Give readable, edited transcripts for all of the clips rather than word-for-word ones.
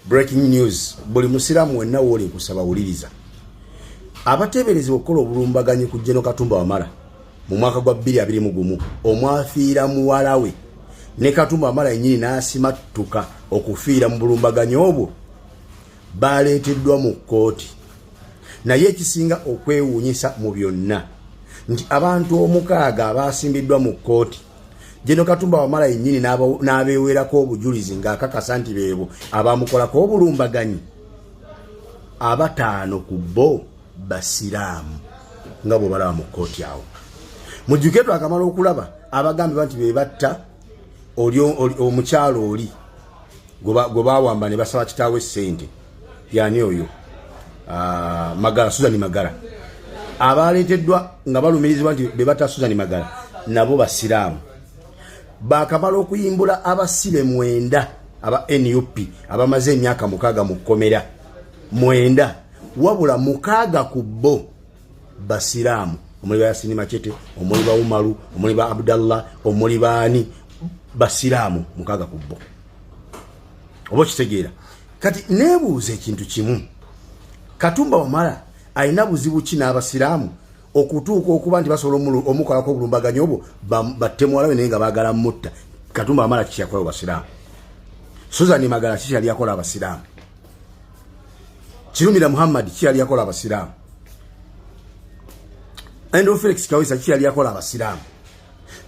Breaking news, buli musiraamu wenna wooli nkusaba wuliriza. Abateeberezebwa okukola obulumbaganyi ku General Katumba Wamala mu mwaka gwa 2021 omwafiira muwala we ne Katumba Wamala yennyini n'asimattuka okufiira mu bulumbaganyi obwo baleeteddwa mu kkooti. Naye ekisinga okwewuunyisa mu byonna nti abantu 6 abaasimbiddwa mu kkooti, General Katumba Wamala yennyini n'abeewerako obujulizi ng'akakasa nti beebo abamukolako obulumbaganyi, 5 ku bo basiraamu nga bwe balaba mu kkooti awo. Mujjuke twakamala okulaba abagambibwa nti be batta omukyalo oli gwe bawamba ne basaba kitaawe ssente, yani oyo Magala, Susan Magala, abaleeteddwa nga balumirizibwa nti be batta Susan Magala nabo basiraamu. Bakamala okuyimbula abasibe 9 aba NUP abamaze emyaka 6 mu kkomera, 9, wabula 6 ku bo basiraamu, omuli ba Yasini Machete, omuli ba Umaru, omuli ba Abdallah, omuli baani, basiraamu 6 ku bo. Oba okitegeera? Kati neebuuza ekintu kimu, Katumba Wamala alina buzibu ki n'abasiraamu okutuuka okuba nti basobola omukolako obulumbaganyi obwo batte muwala we naye nga baagala mutta? Katumba Wamala kiki yakola abasiraamu? Susan Magala kiki yali yakola abasiraamu? Kirumira Muhammad kiki yali yakola abasiraamu? Andrew Felix Kawesa kiki yali yakola abasiraamu?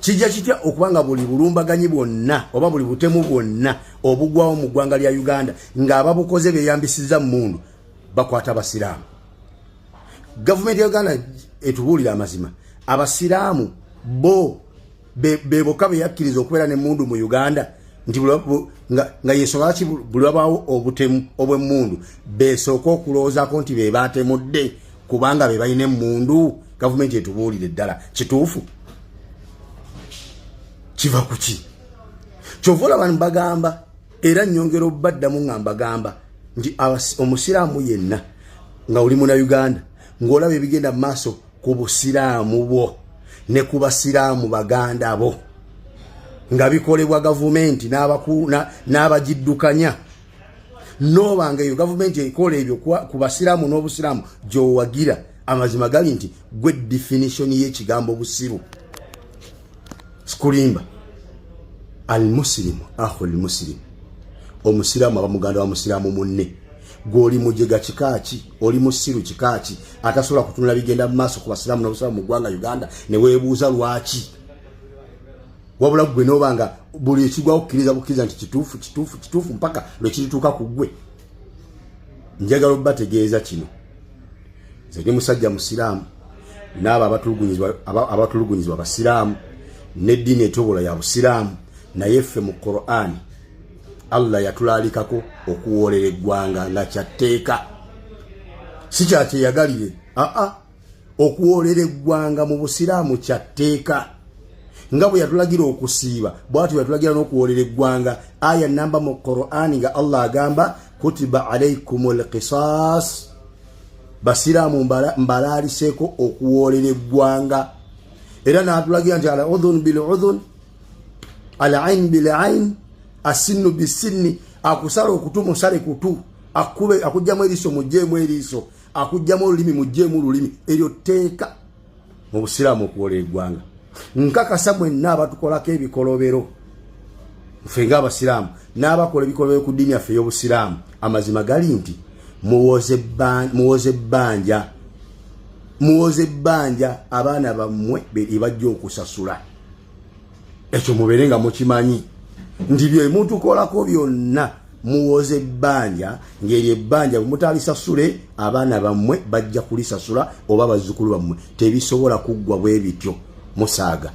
Kijja kitya okuba nga buli bulumbaganyi bwonna oba buli butemu bwonna obugwawo mu ggwanga lya Uganda ng'ababukoze beeyambisizza mmundu bakwata abasiraamu? Gavumenti ya Uganda etubuulira amazima, abasiraamu bo be bokka be yakkiriza okubeera n'emmundu mu Uganda, nti nga yensonga lwaki buli wabaawo obutemu obw'emmundu besooka okulowoozaako nti be baatemudde kubanga be balina emmundu? Gavumenti etubuulire ddala kituufu kiva ku ki? Kyova olaba mbagamba, era nnyongera obaddamu nga mbagamba nti omusiraamu yenna nga oli muna Uganda ng'olaba ebigenda mu maaso ku busiraamu bwo ne ku basiraamu baganda bo nga bikolebwa gavumenti n'abagiddukanya, noobanga eyo gavumenti ekola ebyo ku basiraamu n'obusiraamu gy'owagira, amazima gali nti gwe definition y'ekigambo busiru. Sikulimba, almusilimu akhul musilimu, omusiraamu aba muganda wa musiraamu munne. Gw'oli mujega kikaaki, oli musiru kikaaki atasobola kutunula bigenda mu maaso ku basiraamu n'obusiraamu mu ggwanga Uganda ne weebuuza lwaki, wabula gwe nooba nga buli ekigwawo kukkiriza bukkiriza nti kituufu, kituufu, kituufu mpaka lwe kirituuka ku ggwe. Njagala obbategeeza kino, nze ndi musajja musiraamu, n'abo abatulugunyizibwa basiraamu, n'eddiini etobola ya busiraamu, naye ffe mu Qur'ani Allah yatulaalikako okuwoolera eggwanga nga kyatteeka, si kyakyeyagalire. Aa, okuwoolera eggwanga mu busiraamu kyatteeka, nga bwe yatulagira okusiiba bwatyo yatulagira n'okuwoolera eggwanga. Aya namba mu Qur'ani nga Allah agamba, kutiba alaikum lqisas, basiraamu mbalaaliseeko okuwoolera eggwanga. Era n'atulagira nti al udhun bil udhun, al ain bil ain, asinnu bisinni, akusala okutu musale kutu, akube akugjamu eriiso mugjeemu eriiso, akugjamu olulimi mugjeemu olulimi. Eryo tteeka mu busiraamu okuwola eggwanga. Nkakasa mwenna abatukolako ebikolobero nfe ng'abasiraamu n'abakola ebikolobero ku ddiini yaffe ey'obusiraamu, amazima gali nti muwoze ebbanja, muwoze ebbanja abaana bammwe bebajja okusasula. Ekyo mubeere nga mukimanyi nti bye mutukolako byonna muwoze ebbanja, ng'eryo ebbanja bwe mutalisasule abaana bammwe bajja kulisasula oba bazzukulu bammwe. Tebisobola kuggwa bwe bityo, musaaga.